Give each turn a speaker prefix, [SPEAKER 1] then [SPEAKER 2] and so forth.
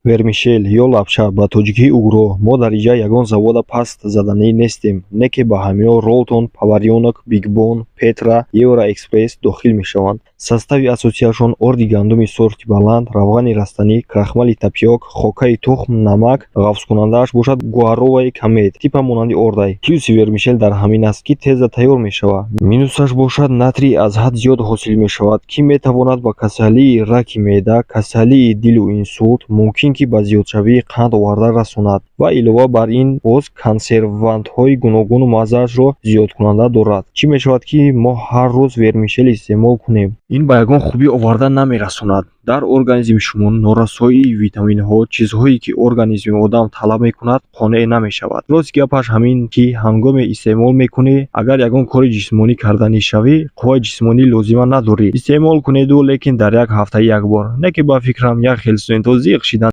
[SPEAKER 1] Вермишел ё лапша, ба тоҷикӣ угро. Мо дар инҷа ягон завода паст заданӣ нестем, не ки ба ҳамиҳо Ролтон, Поварёнок, Бигбон, Петра, Евроэкспресс дохил мешаванд. Состави асосиашон орди гандуми сорти баланд, равғани растанӣ, крахмали тапиок, хокаи тухм, намак, ғафзкунандааш бошад гуароваи камед, типа монанди ордай. Плюси вермишел дар ҳамин аст, ки теза тайёр мешавад. Минусаш бошад, натрий аз ҳад зиёд ҳосил мешавад, ки метавонад ба касалии раки меъда, касалии дилу инсулт, мумкин ки ба зиёдшавии қанд оварда расонад ва илова бар ин боз консервантҳои гуногуну маззаашро зиёдкунанда дорад. Чӣ мешавад, ки мо ҳар рӯз вермишел истеъмол кунем? Ин ба ягон хубӣ оварда намерасонад. Дар организми шумо норасоии витаминҳо, чизҳое ки организми одам талаб мекунад, қонеъ намешавад. Рости гапаш ҳамин, ки ҳангоме истеъмол мекунӣ, агар ягон кори ҷисмонӣ карданӣ шавӣ, қувваи ҷисмонӣ лозима надорӣ. Истеъмол кунеду, лекин дар як ҳафта як бор. Не ки ба фикрам, як хел студентҳо зиқ шидан.